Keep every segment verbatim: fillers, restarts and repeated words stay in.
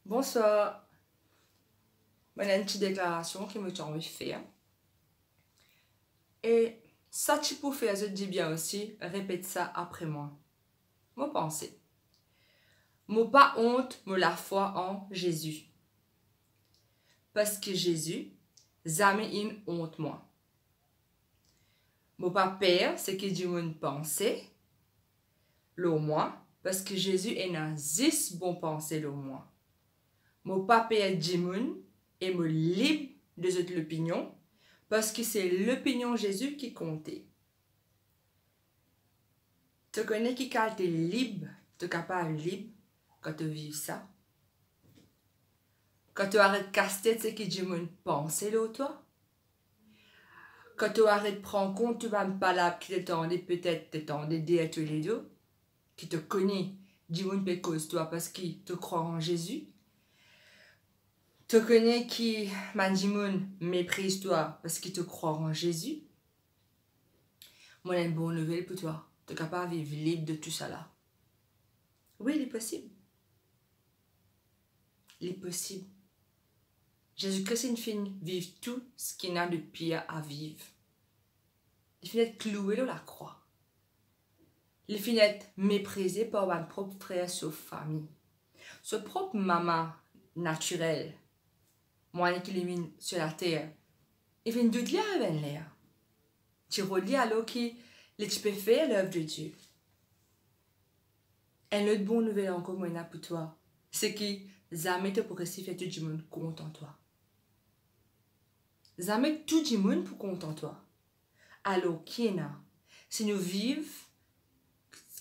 Bonswar. Mo ena enn ti deklarasion ki mo ti anvi fer. E sa ti pou fer zot dibien osi, repet sa apre mwa. Mo panse. Mo pa ont mo lafwa an Zezi. Parski Zezi zame inn ont mwa. Mo pa per seki dimoun panse lor mwa, parski Zezi ena zis bon panse lor mwa. Mo pa per dimoun e mo lib de zot lopinion, parski se lopinion Zezi ki konte. To kone ki kalite lib to kapav lib kan to viv sa? Kan to aret kas tet seki dimoun panse lor twa? Kan to aret pran kont tou bann palab ki to tande, petet to tande deryer to ledo, ki to kone dimoun pe koz twa parski to krwar an Zezi? To kone ki bann dimoun mepriz twa parski to krwar an Zezi? Mo ena enn bon nouvel pou twa, to kapav viv lib de tousala. Wi, li posib. Li posib. Zezi Kris inn finn viv tou seki ena de pir a viv. Li finn et kloue lor lakrwa. Li finn et meprize par bann prop frer, so fami, so prop mama natirel. Mwa ki li vinn sir later, li finn dout li arive enn ler. Ti rod li alor ki li ti pe fer lev de Die. Enn lot bon nouvel ankor mo ena pou twa, seki zame to pou resi fer tou dimoun kontan twa. Zame tou dimoun pou kontan twa. Alor ki ena, si nou viv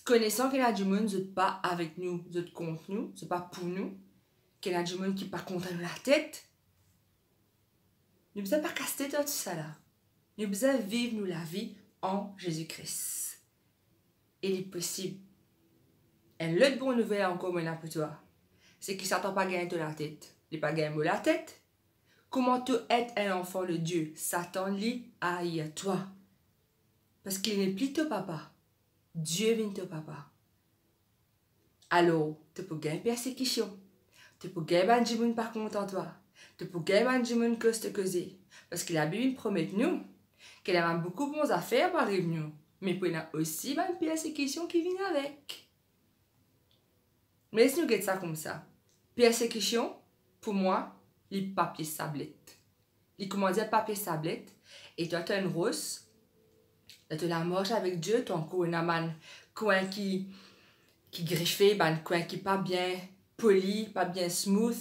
konesan ki ena dimoun zot pa avek nou, zot kont nou, zot pa pou nou, ki ena dimoun ki pa kontan nou latet, nou bizin pa kas tet ar tousala. Nou bizin viv nou lavi an Zezi Kris. E li posib. Enn lot bon nouvel ankor mo ena pou twa, seki Satan pa gagn to latet. Li pa gagn mo latet. Kouma to et enn zanfan de Die, Satan li air twa. Parski li nepli to papa. Die vinn to papa. Alor, to pou gagn persekision. To pou gagn bann dimoun pa kontan twa. To pou gagn bann dimoun koz to koze. Parski Labib inn promet nou ki ena bann boukou bon zafer pou ariv nou, me pou ena osi bann persekision ki vinn avek. Me les nou get sa koumsa. Persekision, pou mwa, li papie sablet. Li kouma dir papie sablet, e twa, to enn ros, dan to lamars avek Die, to ankor ena bann kwin ki, ki grife, bann kwin ki pa bien poli, pa bien smooth.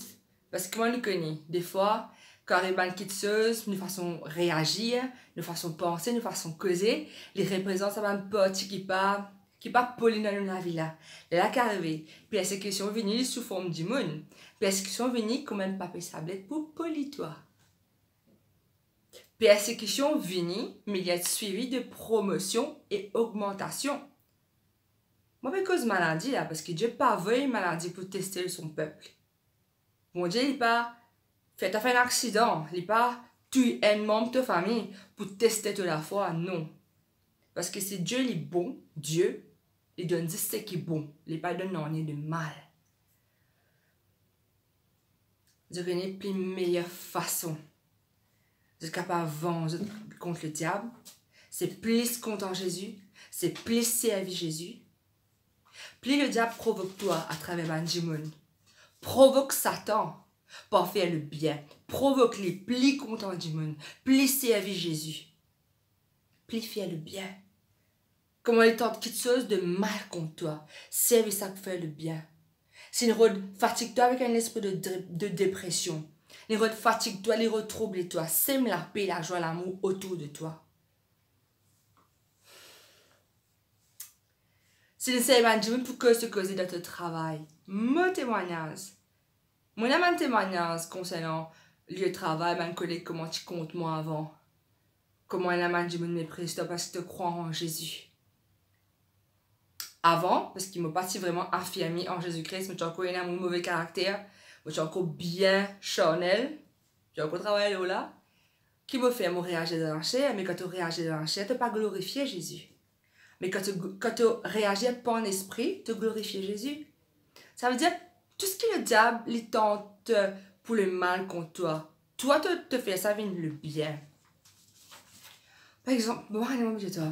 Parski kouma nou kone, defwa, kan ariv bann kiksoz, nou fason reazir, nou fason panse, nou fason koze, li reprezant sa bann parti ki pa, ki pa poli dan nou lavi la. Lerla ki arive, persekision vini, li sou form dimoun. Persekision vini kouma enn papie sablet pou poli twa. Persekision vini, me li et swivi de promosion e ogmantasion. Mo pe koz maladi la, parski Die pa voy maladi pou teste so pep. Bondie, li pa fer twa fer enn aksidan, li pa touy enn manb to fami pou teste to lafwa, non. Parski si Die li bon, Die, li donn zis seki bon, li pa donn nanye de mal. Zot kone pli meyer fason zot kapav vanz zot kont lediab, se plis kontan Zezi, se plis servi Zezi. Pli lediab provok twa atraver bann dimoun, provok Satan par fer lebien, provok li pli kontan dimoun, pli servi Zezi, pli fer lebien. Kouma li tant kiksoz de mal kont twa, servi sa pou fer lebien. Si li rod fatig twa avek enn lespri de dre-, de depresion, li rod fatig twa, li rod trouble twa, sem lape, lazwa, lamour otour de twa. Si li servi bann dimoun pou koz to koze dan to travay, mo temwagnaz. Mo ena bann temwagnaz konsernan lie travay, bann koleg kouma ti kont mwa avan. Kouma ena bann dimoun mepriz twa parski to krwar an Zezi. Avan, parski mo pa ti vreman afirme an Zezi Kris, mo ti ankor ena mo move karakter, mo ti ankor bien charnel, mo ti ankor travay lor la. Ki mo fer? Mo reazir dan laser, me kan to reazir dan laser, to pa glorifie Zezi. Me kan to, kan to reazir par lespri, to glorifie Zezi. Savedir, Tou seki lediab li tant pou lemal kont twa, twa to, to fer sa vinn lebien. Par exanp, mo pa kone mwa, mo dir twa,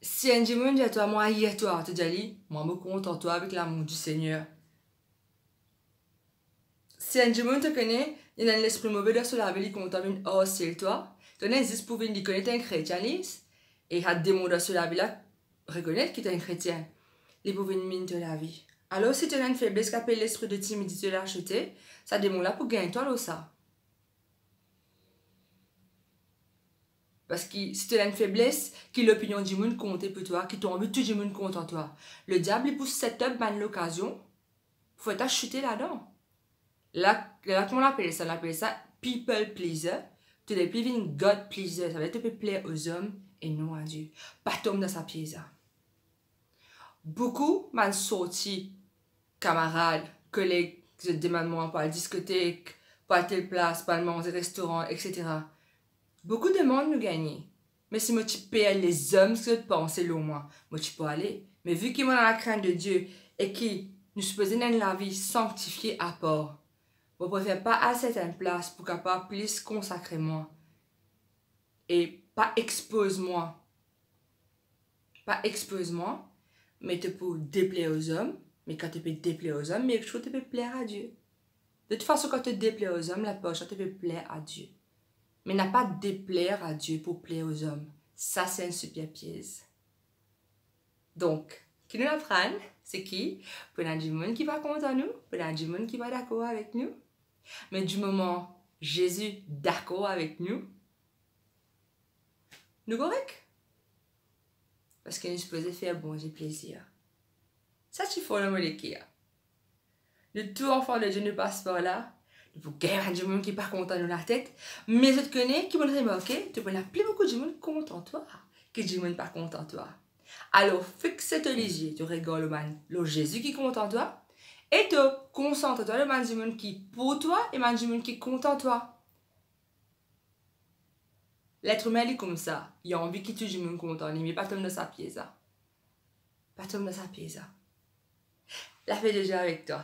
si enn dimoun dir twa, "Mo air twa," to dir li, "Mwa, mo kontan twa avek lamour di Segner." Si enn dimoun to kone, li ena enn lespri move dan so lavi, li kontan vinn arsel twa, to ena zis pou vinn, li kone to enn kretien, li, e sa demon dan so lavi la rekonet ki to enn kretien, li pou vinn min to lavi. Alor, si to ena enn febles ki apel lespri de timidite, lasiete, sa demon la pou gagn twa lor sa. Parski si to ena enn febles, ki lopinion dimoun konte pou twa, ki to anvi tou dimoun kontan twa, lediab li pou set up bann lokazion pou fer twa site ladan. La, la, kouma nou apel sa? Nou apel sa people pleaser. To nepli vinn God pleaser, savedir to pe pler o zom e non a Die. Pa tom dan sa piez la. Boukou bann sorti, kamarad, koleg, ki zot demann mwa pou al diskotek, pou al tel plas, pou al manze restoran, etsetera. Boukou demann nou gagne. Me si mo ti per lezom, seki zot panse lor mwa, mo ti pou ale. Me vi ki mo ena lakrint de Die e ki nou sipoze ena enn lavi sanktifie, apar, mo prefer pa al sertenn plas pou kapav plis konsakre mwa e pa expoz mwa. Pa expoz mwa, me to pou depler o zom, me kan to pe depler o zom, make sure to pe pler a Die. De tou fason, kan to depler o zom, laplipar di tan to pe pler a Die. Me napa depler a Die pou pler o zom. Sa se enn siper piez. Donk, ki nou aprann, se ki pou ena dimoun ki pa kontan nou, pou ena dimoun ki pa dakor avek nou. Me di moman Zezi dakor avek nou, nou korek. Parski nou sipoze fer Bondie plezir. Sa ti for dan mo leker. Nou tou anfan de Die, nou pas par la. Nou pou gagn bann dimoun ki pa kontan nou latet. Me zot kone ki mo'nn remarke, to pou ena pli boukou dimoun kontan twa ki dimoun pa kontan twa. Alor, fixe to lizie, to regar lor bann, lor Zezi ki kontan twa, e to konsantre twa lor bann dimoun ki pou twa e bann dimoun ki kontan twa. Letremin li koumsa, li anvi ki tou dimoun kontan li, me pa tom dan sa piez la. Pa tom dan sa piez la. Lape de Die avek twa.